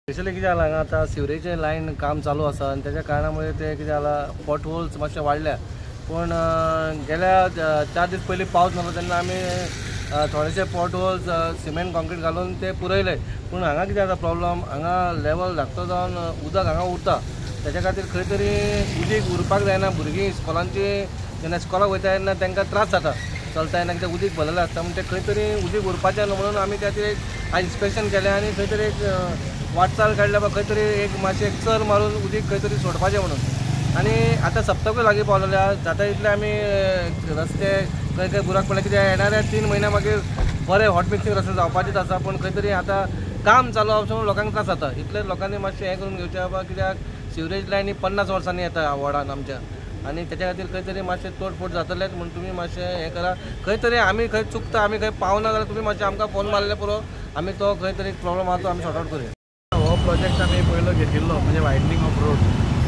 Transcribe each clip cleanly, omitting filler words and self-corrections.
Specially कितें जालां हांगा आतां सिवरेजचें लायन काम चालू आसा आनी तेच्या कारणामुळे ते कितें जालां, पॉट होल्स मातशे वाडल्या. पूण गेल्या 4 दीस पयलीं पावस जालो तेन्ना आमी थोडेशे पॉट होल्स सिमेंट कॉन्क्रीट घालून ते पुरयले. पूण हांगा कितें जाता प्रॉब्लम, हांगा लेवल धाकटो जावन उदक हांगा उरता. तेच्या खातीर खंय तरी उदीक उरपाक जायना. भुरगीं इस्कॉलांची जेन्ना इस्कॉलाक वयता तेन्ना तांकां त्रास जाता, चलता येना, कित्याक उदीक भरलेलें आसता. म्हण तें खंय तरी उदीक उरपाचें न्हू म्हणून आमी त्या खातीर एक आयज इन्स्पेक्शन केलें आनी खंय तरी एक वाटचाल काडल्या बा, खंय तरी एक मातशें एक चर मारून उदीक खंय तरी सोडपाचें म्हणून. आनी आतां सप्तकूय लागीं पावलेले आहा, जाता तितले आमी रस्ते खंय खंय बुराक पडले, कित्याक येणाऱ्या 3 म्हयन्या मागीर बरे हॉट मिक्सिंग रस्ते जावपाचेच आसा. पूण खंय तरी आतां काम चालू आसा म्हणून लोकांक त्रास जाता. इतले लोकांनी मातशें हें करून घेवचें बाबा, कित्याक सिवरेज लायन ही 50 वर्सांनी येता वॉर्डान आमच्या, आनी तेच्या खातीर खंय तरी मातशें तोडफोड जातलेच म्हूण तुमी मातशें हें करा. खंय तरी आमी खंय चुकता, आमी खंय पावना जाल्यार तुमी मातशें आमकां फोन मारले पुरो, आमी तो खंय तरी प्रॉब्लम आहा तो आमी सॉर्ट आवट करूया. हो प्रोजेक्ट आमी पयलो घेतिल्लो म्हणजे वायडनींग ऑफ रोड,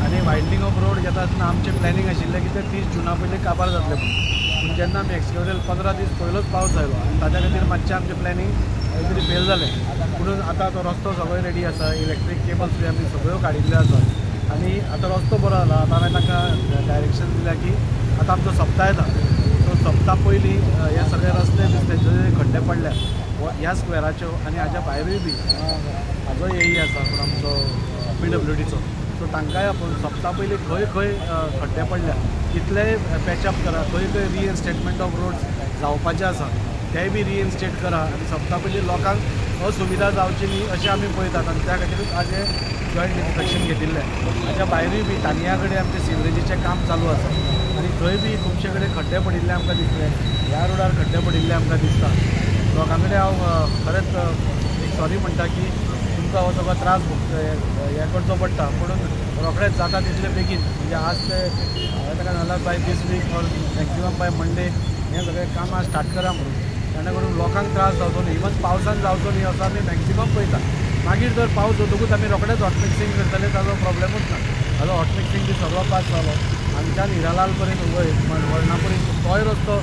आनी वायडनींग ऑफ रोड घेता आसतना आमचें प्लॅनिंग आशिल्लें की ते 30 जुना पयलीं काबार जातलें म्हणून. पूण जेन्ना आमी एक्सकेवेटर 15 दीस पयलोच पावस आयलो आनी ताच्या खातीर मातशें आमचें प्लॅनिंग खंय तरी फेल जालें. म्हणून आतां तो रस्तो सगळो रेडी आसा, इलेक्ट्रीक केबल्स बी आमी सगळ्यो काडिल्ल्यो आसात आनी आतां रस्तो बरो जाला. आतां हांवें तांकां डायरेक्शन दिल्या की आतां आमचो सप्ता येता, सो सप्ता पयलीं हे सगळे रस्ते बिस्ते जे खड्डे पडल्या ह्या स्क्वेराच्यो आनी हाज्या भायरूय बी हाजो एई आसा पूण आमचो PWDचो, सो तांकांय आपोवन सप्ता पयलीं खंय खंय खड्डे पडल्या तितलेय पॅचअप करा, खंय खंय रिइन्स्टेटमेंट ऑफ रोड्स जावपाचे आसा तेय बी रिइन्स्टेट करा आनी सप्ता पयलीं लोकांक असुविधा जावची न्ही अशें आमी पळयतात. आनी त्या खातीरूच आज हें जॉयंट इन्स्पेक्शन घेतिल्लें. हाच्या भायरूय बी तानिया कडेन आमचें सिवरेजीचें काम चालू आसा आनी थंय बी खुबशे कडेन खड्डे पडिल्ले आमकां दिसले, ह्या रोडार खड्डे पडिल्ले आमकां दिसता. लोकां कडेन हांव खरेंच एक सॉरी म्हणटा की तुमकां हो सगळो त्रास हें करचो पडटा, पूण रोखडेच जाता तितले बेगीन, म्हणजे आज ते हांवें ताका सांगलां by this week or maximum by Monday हें सगळें काम आज स्टार्ट करा म्हणून, जेणे करून लोकांक त्रास जावचो न्ही, इवन पावसान जावचो न्ही असो आमी मॅक्सिमम पळयता. मागीर जर पावस जातकूच आमी रोखडेच हॉट मिक्सिंग करतले, ताजो प्रॉब्लेमूच ना. ताजो हॉट मिक्सिंग बी सगळो पास जालो, हांगच्यान हिरालाल पर्यंत वयर वर्णा पर्यंत तोय रस्तो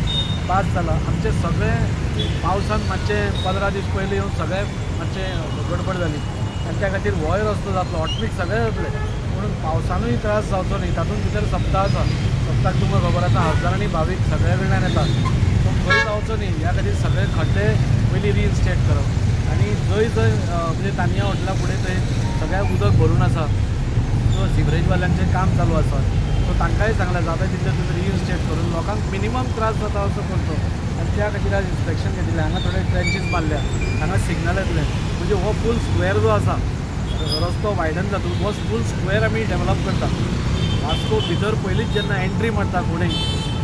पास जाला. आमचे सगळे पावसान मातशे 15 दीस पयलीं येवन सगळे मातशे गडबड जाली आनी त्या खातीर होय रस्तो जातलो, हॉटमिक्स सगळे जातले, म्हणून पावसानूय त्रास जावचो न्ही. तातूंत भितर सप्ता आसा, सप्ताक तुमकां खबर आसा हजारांनी भावीक सगळे कडल्यान येतात, सो खंय जावचो न्ही ह्या खातीर सगळे खड्डे पयलीं रिइन्स्टेट करप आनी जंय जंय म्हणजे तानिया हॉटेला फुडें थंय सगळ्याक उदक भरून आसा, सो सिवरेजवाल्यांचें काम चालू आसा, सो तांकांय सांगलां जाता तितलें तुमी रिइन्स्टेट करून लोकांक मिनिमम त्रास जाता असो करचो. आनी त्या खातीर आज इन्स्पेक्शन घेतिल्लें. हांगा थोडे ट्रेंचीस मारल्या, हांगा सिग्नल येतले, म्हणजे हो फूल स्क्वेर जो आसा रस्तो वायडन जातून हो फूल स्क्वेर आमी डेवलप करता. वास्को भितर पयलींच जेन्ना एंट्री मारता कोणूय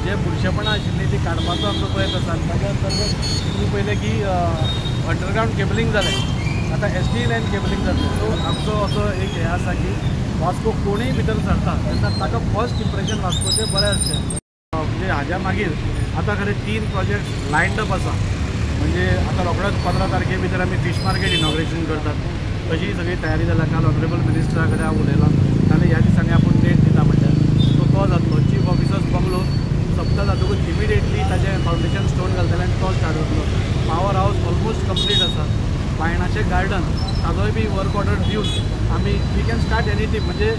जे बुरशेपणां आशिल्लीं ती काडपाचो आमचो प्रयत्न आसा. आनी ताच्या अंतर्गत तुमी पळयलें की अंडरग्रावंड केबलिंग जालें, आतां SD line cabling जातलें. सो आमचो असो एक हें आसा की वास्को कोणूय भितर सरता तेन्ना ताका फर्स्ट इम्प्रेशन वास्कोचें बरें आसचें. म्हणजे हाज्या मागीर आतां खरें 3 प्रोजेक्ट्स लायन्ड अप आसा, म्हणजे आतां रोखडोच 15 तारखे भितर आमी फीश मार्केट इनॉग्रेशन करतात, तशी सगळी तयारी जाल्या. काल ऑनरेबल मिनिस्टरा कडेन हांव उलयलां, ताणें ह्या दिसांनी आपूण डेट दिता म्हणल्यार, सो तो जातलो. चीफ ऑफिसर्स बंगलो सप्ता जातकूच इमिडिएटली ताजें फावंडेशन स्टोन घालतले आनी तो स्टार्ट जातलो. पावर हावस ऑलमोस्ट कंप्लीट आसा, बायणाचें गार्डन ताजोय बी वर्क ऑर्डर दिवन आमी we can start anything. म्हणजे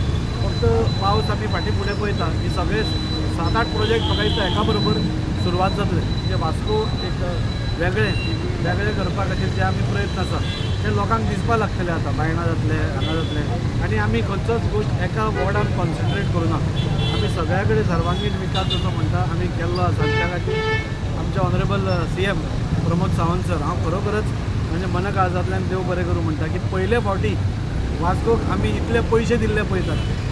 फक्त पावस आमी फाटीं फुडें पळयता, ही सगळे 7-8 प्रोजेक्ट म्हाका दिसता एका बरोबर सुरवात जातले. म्हणजे वास्को एक वेगळें वेगळें करपा खातीर जे आमी प्रयत्न आसा ते लोकांक दिसपाक लागतले. आतां बायणां जातले, हांगा जातले, आनी आमी खंयचोच गोश्ट एका वॉर्डान कॉन्सन्ट्रेट करुना, आमी सगळ्या कडेन सर्वांगीण विकास जसो म्हणटा आमी केल्लो आसा. त्या खातीर आमचे honourable CM Pramod Sawant sir, हांव खरोखरच म्हणजे मना काळजांतल्यान देव बरें करूं म्हणटा की पयले फावटी वास्कोक आमी इतले पयशे दिल्ले पळयतात.